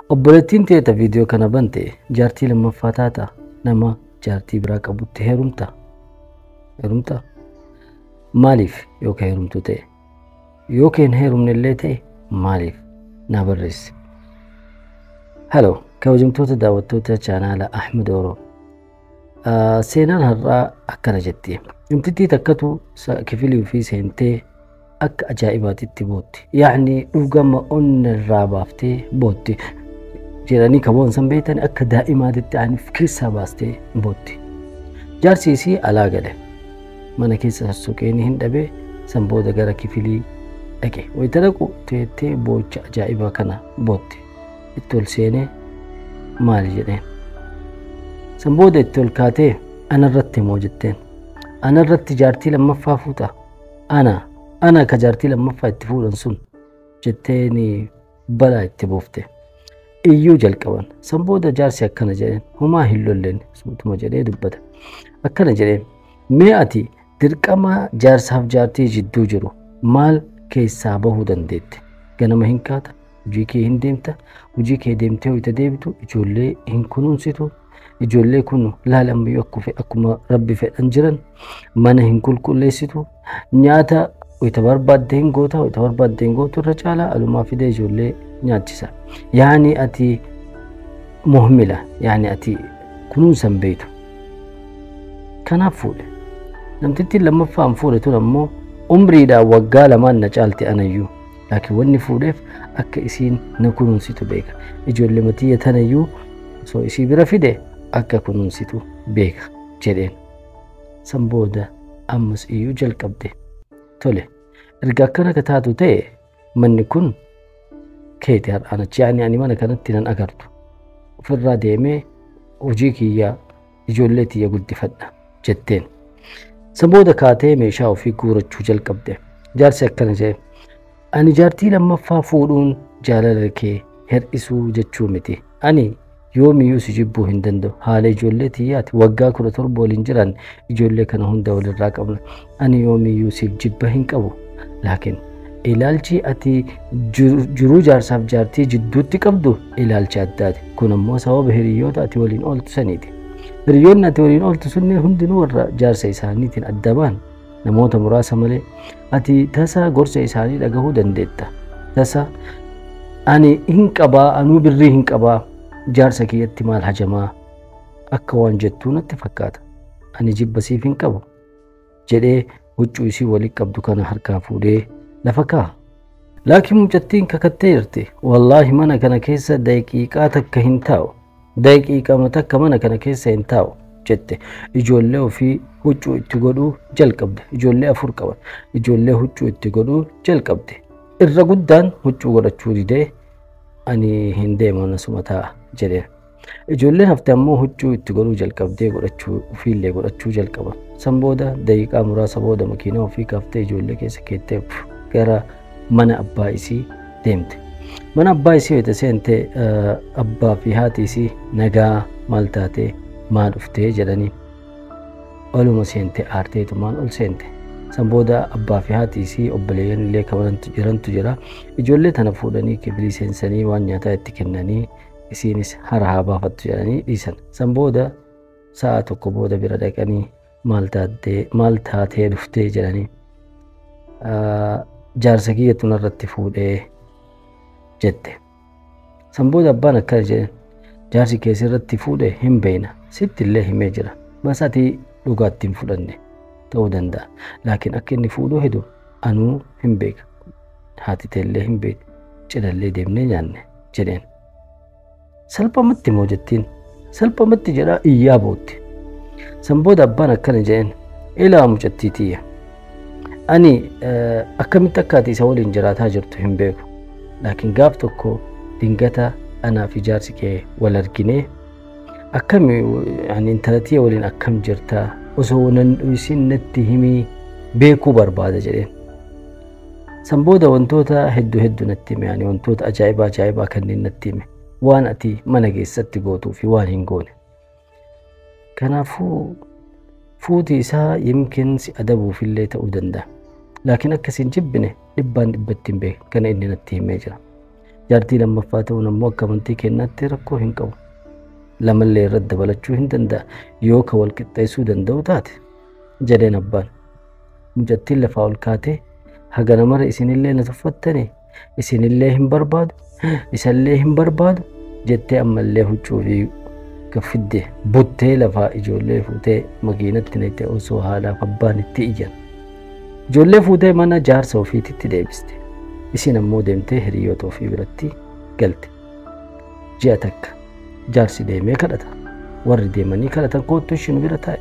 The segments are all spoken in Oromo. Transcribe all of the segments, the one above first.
Obboleettiin teeta viidiyoo kana bante jaartii lammaffaa taata, nama jaartii biraa qabutti heerumta. Heerumta? Maaliif yookaan heerumtu ta'e? Yookiin heerumne illee ta'e maaliif? Naa barreessi. Hello, kabajamtoota daawwattoota chaanaala Ahmed Oro. Seenaan har'aa akkana jetti. Namtittii takkatu kifilii ofii seentee akka ajaa'ibaatitti bootti. Yaa'ni dhugama onna irraa baaftee bootti. Jedhanii kaboon san beektan akka daa'imaatitti aniif keessaa baastee bootti. Jaarsi isii alaa gale. Mana keessa sossoqeenii hin dhabee san booda gara kifilii dhaqe. Wayita dhaqu teettee boocha ajaa'ibaa kana bootti. Itti ol seenee maali jedheen. San booda itti ol kaatee anarratti moo jetteen. Anarratti jaartii lammaffaa fuuta. Ana ka jaartii lammaffaa itti fuudhan sun jetteeni balaa itti buufte. Iyyuu jalqaban. San booda jaarsi akkana jedheen, homaa hin lolleen suutuma jedhee dubbata. Akkana jedheen, mee ati dirqama jaarsaaf jaartii jidduu jiru maal keessaa bahuu dandeette? Ganama hin kaata, hojii kee hin deemta, hojii kee deemtee wayita deebitu ijoollee hin kunuunsitu. Ijoollee kun laala ammayyuu akkuma rabbi fedhan jiran, mana hin qulqulleessitu, nyaata wayita barbaadde hin goota, wayita barbaadde hin gootu, irra caalaa alumaa fidee ijoollee nyaachisa. Yaani ati muhmila, yaani ati kunuunsa hin beektu. Kanaaf fuudhe. Namtittiin lammaffaan fuudhe tun ammoo umriidhaan waggaa lamaan na caalte anayyuu. Laakiin wanni fuudheef akka isiin na kunuunsitu beeka. Ijoollee matiyya tanayyuu osoo isii bira fide akka kunuunsitu beeka jedheen. San booda ammas iyyuu jalqabde. Tole, erga akkana ka taatu ta'e manni kun keeti har'aan achi, yaani ani mana kanatti nan agartu. Ofirraa deemee hojii kiyyaa ijoollee tiyya guddifadha jetteen. San booda kaatee meeshaa ofii guurachuu jalqabde. Jaarsi akkana jedhe, ani jaartii lammaffaa fuudhuun jaalala kee hir'isuu jechuu miti. Ani yoomiyyuu si jibbuu hin danda'u. Haala ijoollee tiyyaati waggaa 17 waliin jiran, ijoollee kana hunda walirraa qabna. Ani yoomiyyuu siif jibba hin qabu. Laakiin ilaalchi ati jiruu jaarsaaf jaartii jidduutti qabdu ilaalcha addaati. Kun ammoo sababa hiriyoota ati waliin ooltu saniiti. Hiriyoonni ati waliin ooltu sunneen hundinuu warra jaarsa isaaniitiin adda ba'an namoota muraasa malee ati tasa gorsa isaanii dhagahuu dandeetta. Tasa ani hin qabaa, anuu birrii hin qabaa, jaarsa kiyyatti maal hajamaa akka waan jettuu natti fakkaata. Ani jibba siif hin qabu jedhee huccuu isii walitti qabdu kana harkaa fuudhee lafa kaa'a. Laakiin mucattiin kakattee jirti. Wallaahi mana kana keessa daqiiqaa takka hin taa'u. Daqiiqama takka mana kana keessa hin taa'u jette. Ijoollee ofii huccuu itti godhuu jalqabde. Ijoollee 4 qaban. Ijoollee huccuu itti godhuu jalqabde. Irra guddaan huccuu godhachuu didee ani hin deemu asuma taa'a jedheen. Ijoolleen hafte ammoo huccuu itti godhuu jalqabdee godhachuu ofiillee godhachuu jalqaban. San booda daqiiqaa muraasa booda makiinaa ofii kaaftee ijoollee keessa keettee gara mana abbaa isii deemte. Mana abbaa isii wayita seente abbaa fi haati isii nagaa maal taatee maa dhuftee jedhanii oluma seente aarteetumaan ol seente. San booda abbaa fi haati isii obboleeyyan illee kabalantu jirantu jira. Ijoollee tana fuudhanii kifilii seensanii waan nyaataa itti kennanii isiinis hara haa baafattu jedhanii dhiisan. San booda sa'a tokko booda bira dhaqanii maal taatee dhuftee jedhanii jaarsa kiyyatu narratti fuudhee jette. San booda abbaan akkana jedheen, jaarsi kee sirratti fuudhe hin beekna, sitti illee himee jira. Bas ati dhugaatti hin fudhanne ta'uu danda'a. Laakiin akka inni fuudhuu hedu anuu hin beeka. Haati teellee hin beektu. Cidhallee deemnee nyaanne jedheen. Salphamatti moo jettiin? Salphamatti jedhaa iyyaa bootti. San booda abbaan akkana jedheen, ilaa mucattii tiyya. Ani akkamitti akka ati isa waliin jiraataa jirtu hin beeku. Laakiin gaaf tokko dingata anaa fi jaarsi kee wal arginee akkami ani intala tiyya waliin akkam jirta osoo nan dhiisin natti himii beekuu barbaada jedheen. San booda wantoota hedduu hedduu natti hime, ani wantoota ajaa'ibaa ajaa'ibaa kanneen natti hime, waan ati mana keessatti gootuu fi waan hin goone. Kanaafuu fuuti isaa yimkin si adabuufillee ta'uu danda'a. Laakiin akka isin jibbine dhibbaan dhibbatti hin beeku kana inni natti himee jira. Jaartii lammaffaa ta'uun ammoo akka amantii keenyaatti rakkoo hin qabu. Lamallee irratti dabalachuu hin danda'a yoo ka wal qixxeessuu danda'u taate jedheen abbaan. Mucattiin lafaa ol kaatee hagana mara isinillee na tuffattanii isinillee hin barbaadu isallee hin barbaadu jettee ammallee huccuu fi gaffidde buttee lafaa ijoollee fuutee makiinatti naqxee osoo haadhaaf abbaan itti iyyan. Ijoollee fuutee mana jaarsa ofiititti deebiste. Isin ammoo deemtee hiriyoota ofii biratti galte. Ji'a takka jaarsi deemee kadhata. Warri deemanii kadhatan koottu isheen bira taa'e.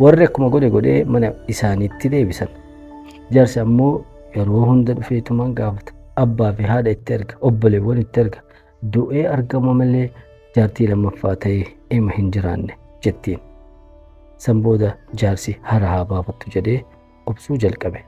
Warri akkuma godhe godhee mana isaaniitti deebisan. Jaarsi ammoo yeroo hunda dhufeetumaan gaafata. Abbaa fi haadha itti erga, obboleewwan itti erga. Du'ee argama malee jaartii lammaffaa ta'ee ima hin jiraanne jettiin. San booda jaarsi hara haa baafattu jedhee obsuu jalqabe.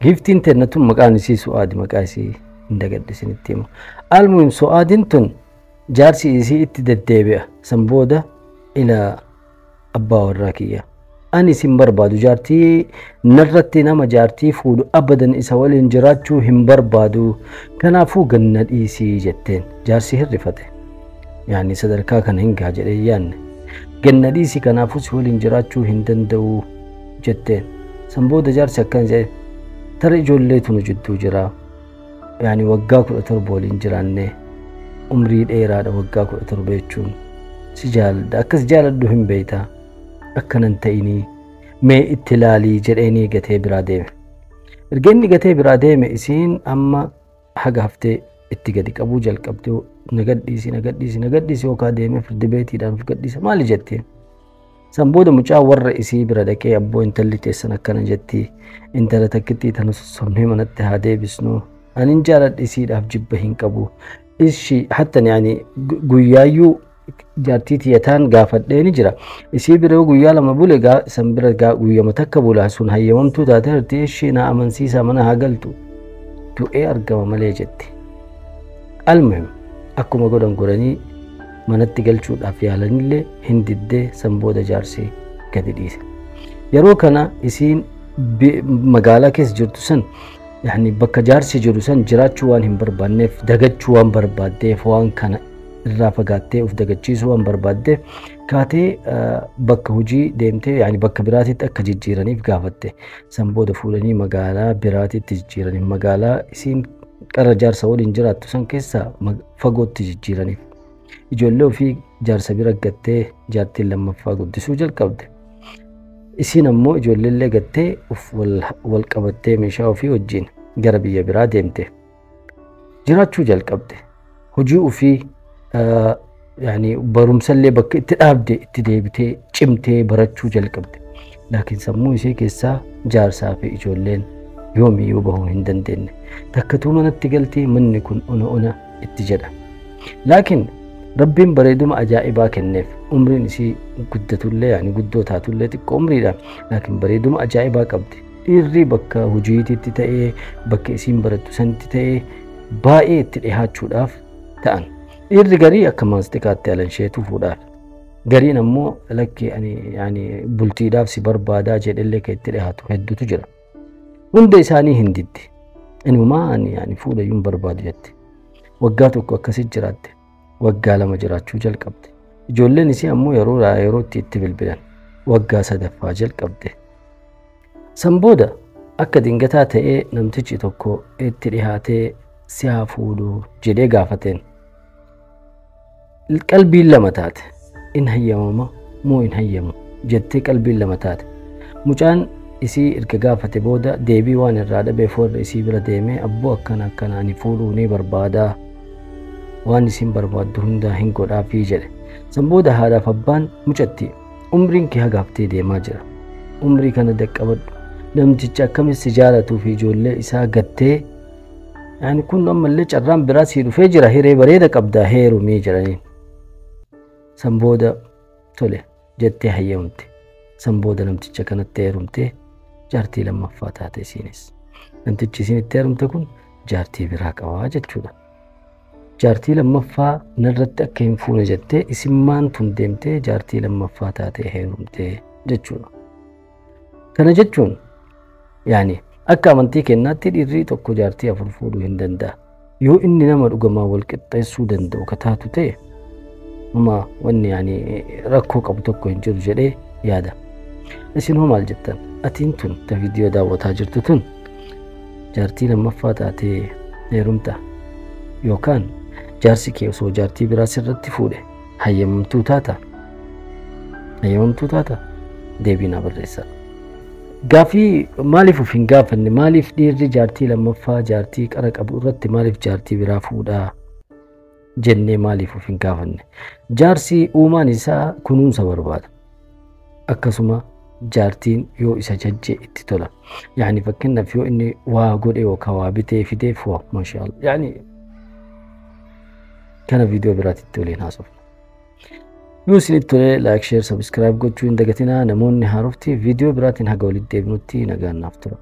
Giiftiin teenna tun maqaan isii Su'aadi, maqaa isii hin dagadhe isinitti himu. Almuhim Su'aadin tun jaarsi isii itti deddeebi'a. San booda ila abbaa warraa kiyya. Ani isin barbaadu jaartii narratti nama jaartii fuudhu abadan isa waliin jiraachuu hin barbaadu. Kanaafuu ganna dhiisii jetteen jaarsi hirrifate. Yaani sadarkaa kana hin gaha jedhee yaanne. Ganna dhiisii kanaafuu si waliin jiraachuu hin danda'u jetteen. San booda jaarsi akkana jedhe tara ijoolleetu nu jidduu jira. Yaani waggaa 17 waliin jiraanne umrii dheeraadha waggaa 17 jechuun. Si jaaladha akkas jaaladhu hin beektaa. Akkanan ta'inii mee itti ilaalii jedheenii gatee biraa deeme. Erga inni gatee biraa deeme isiin amma haga haftee itti gadi qabuu jalqabdee na gadhiisi na gadhiisi na gadhiisi yookaan deemee firdi beetiidhaan of gadhiisa maali jettiin. San booda mucaa warra isii bira dhaqee abboo intalli teessan akkana jetti intala takkittii tana sossobnee manatti haa deebisnu anin jaaladha isiidhaaf jibba hin qabu. Ishii hattan yaani guyyaayyuu jaartii tiyyataan gaafadhee ni jira. Isii bira yoo guyyaa lama bule san bira guyyama takka bula sun hayyamamtuu taate jirti ishii na amansiisaa mana haa galtu. Du'ee argama malee jetti. Almuhim akkuma godhan godhanii manatti galchuudhaaf yaalanillee hin diddee san booda jaarsi gadi dhiise. Yeroo kana isiin magaalaa keessa jirtu san yaani bakka jaarsi jiru san jiraachuu waan hin barbaanneef dagachuu waan barbaaddeef waan kana irraa fagaattee of dagachiisuu waan barbaaddeef kaatee bakka hojii deemtee yaani bakka biraatitti akka jijjiiraniif gaafatte. San booda fuudhanii magaalaa biraatitti jijjiiraniif magaalaa isiin qara jaarsa waliin jiraattu san keessaa fagootti jijjiiraniif. Ijoollee ofii jaarsa bira gattee jaartiin lammaffaa guddisuu jalqabde. Isiin ammoo ijoolleellee gattee of wal qabattee meeshaa ofii wajjin gara biyya biraa deemte. Jiraachuu jalqabde. Hojii ofii yaani barumsallee bakka itti dhaabde itti deebitee cimtee barachuu jalqabde. Laakiin sammuu ishee keessaa jaarsaa fi ijoolleen yoomiyyuu bahuu hin dandeenye. Takkatuu manatti galtee manni kun ona ona itti jedha. Laakiin Rabbiin bareeduma ajaa'ibaa kenneef umriin isii guddatullee yaani guddoo taatullee xiqqoo umriidha. Laakiin bareeduma ajaa'ibaa qabdi. Dhiirri bakka hojiititti ta'ee bakka isiin barattu sanitti ta'ee baay'ee itti dhihaachuudhaaf ta'an. Dhiirri garii akka maastiqaatti alansheetu fuudhaaf. Gariin ammoo lakkee ani yaani bultiidhaaf si barbaadaa jedhellee kan itti dhihaatu hedduutu jira. Hunda isaanii hin diddi. Inumaa ani yaani fuudhayyuu hin barbaadu jette. Waggaa tokko akkasitti jiraatte. Waggaa lama jiraachuu jalqabde. Ijoolleen isii ammoo yeroo yerootti itti bilbilan. Waggaa sadaffaa jalqabde. San booda akka dingataa ta'ee namtichi tokko itti dhihaatee si haa fuudhu jedhee gaafateen. Qalbiin lama taate. In hayyamama moo hin hayyamu jettee qalbiin lama taate. Mucaan isii erga gaafate booda deebii waan irraa dhabeef warra isii bira deemee abboo akkana akkana ani fuudhuu ni barbaadaa waan isin barbaaddu hundaa hin godhaafii jedhe. San booda haadhaaf abbaan mucatti umriin kee hagaaftee deemaa jira. Umrii kana daqqabadhu. Namtichi akkamitti si jaalatuu fi ijoollee isaa gattee yaani kun ammallee carraan biraa sii dhufee jira hiree bareeda qabdaa heerumii jedhaniin. San booda tole jettee hayyamte. San booda namticha kanatti heerumtee jaartii lammaffaa taate isiinis. Namtichi isiin itti heerumte kun jaartii biraa qabaa jechuudha. Jaartii lammaffaa narratti akka hin fuune jettee isimmaan tun deemtee jaartii lammaffaa taatee heerumtee jechuudha. Kana jechuun yaani akka amantii keenyaatti dhiirri tokko jaartii afur fuudhuu hin danda'a. Yoo inni nama dhugamaa wal qixxeessuu danda'u ka taatu ta'e huma wanni yaani rakkoo qabu tokko hin jiru jedhee yaada. Isin hoo maal jettan? Atiin tun ta viidiyoo daawwataa jirtu tun jaartii lammaffaa taatee heerumta yookaan jaarsi kee osoo jaartii biraa sirratti fuudhe hayyamamtuu taata? Hayyamamtuu taata? Deebii naa barreessaa. Gaafii maaliif of hin gaafanne? Maaliif dhiirri jaartii lammaffaa jaartii qara qabu irratti maaliif jaartii biraa fuudhaa jennee maaliif of hin gaafanne? Jaarsi uumaan isaa kunuunsa barbaada. Akkasuma jaartiin yoo isa jajje itti tola. Yaani fakkeenyaaf yoo inni waa godhe yookaan waa bitee fideef waa maashaallah. Yaani kana viidiyoo biraatitti waliin haasofna. Yoo isinitti tole like, share, subscribe gochuu hin dagatinaa. Namoonni haarofti viidiyoo biraatiin haga walitti deebinutti nagaan naaf tura.